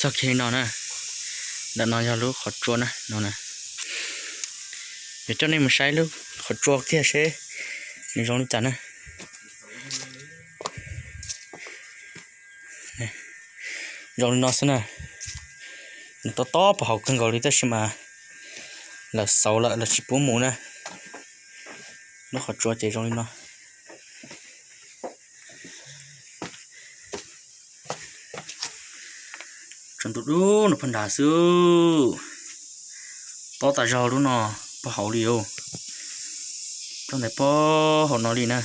Txog kiag li no na, ntawm no yog lub qhov tsua na no na. Yuav coj nej mus saib lub qhov tsua kiag seb nws zoo li cas na. Zoo li no xwb na. Nws tob tob puag hauv kawg nkaus li tab sis mas lawv xauv lawm lawv tsis pub mus na. Lub qhov tsua ces zoo li no. Tsaus ntuj dub no puag nrad xwb. Tob tas zog lub no puag hauv li os. Toj ntawd puag hauv no li na.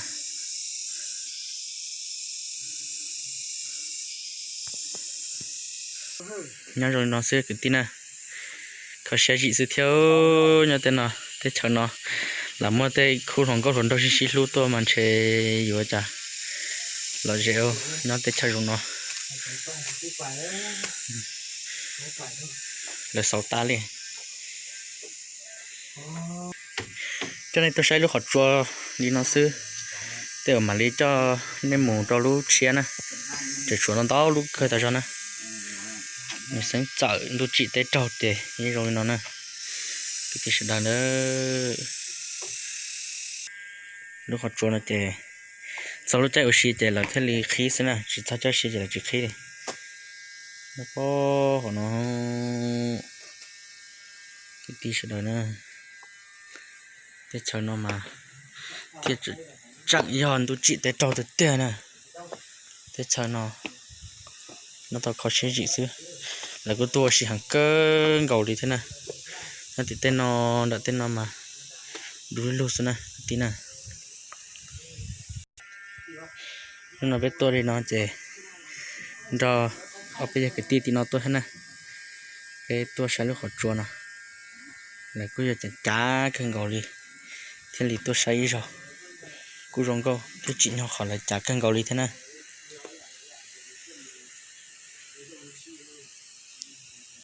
Nyob zoo li no xwb kwv tij na. Kho siab zim xwb thiab. Nyob tej no, teb chaws no lam muaj tej khub hluas nkauj hluas nraug sib sib hlub tuaj mas ntshe yuav cas lom zem nyob teb chaws zoo no. Lawv xauv tas li. Coj nej tuaj saib lub qhov tsua li no xwb. Tej uas mam li coj nej mus rau lub tshiab na. Tseem tshuav ntau ntau lub kawg tas zog na. Nws xeeb txawm ntuj tsim teb raug ces yeej zoo li no na. Kwv tij sawv daws na. Lub qhov tsua no ces txog lub caij ua si ces lawv thiaj li qhib xwb na, tsis txog caij ua si ces lawv tsis qhib li. Nyob puag hauv no. Kwv tij sawv daws na, teb chaws no mas thiaj tseem yog ntuj tsim teb raug tiag tiag na. Teb chaws no nyob tau kho siab zim xwb. Lawv kuj tuaj ua si heev kawg nkaus li thiab na. Nyob tim tej no, nram tej no mas dub lug xwb na kwv tij na. Hnub no peb tuaj li no ces nrog ob peb yawg kwv tij tim no tuaj thiab na. Peb tuaj saib lub qhov tsua no, lawv kuj yog cav cav kawg nkaus li thiaj li tuaj saib ib zaug. Kuj zoo nkauj thiab tsim nyog qhov lawv cav kawg nkaus li thiab na.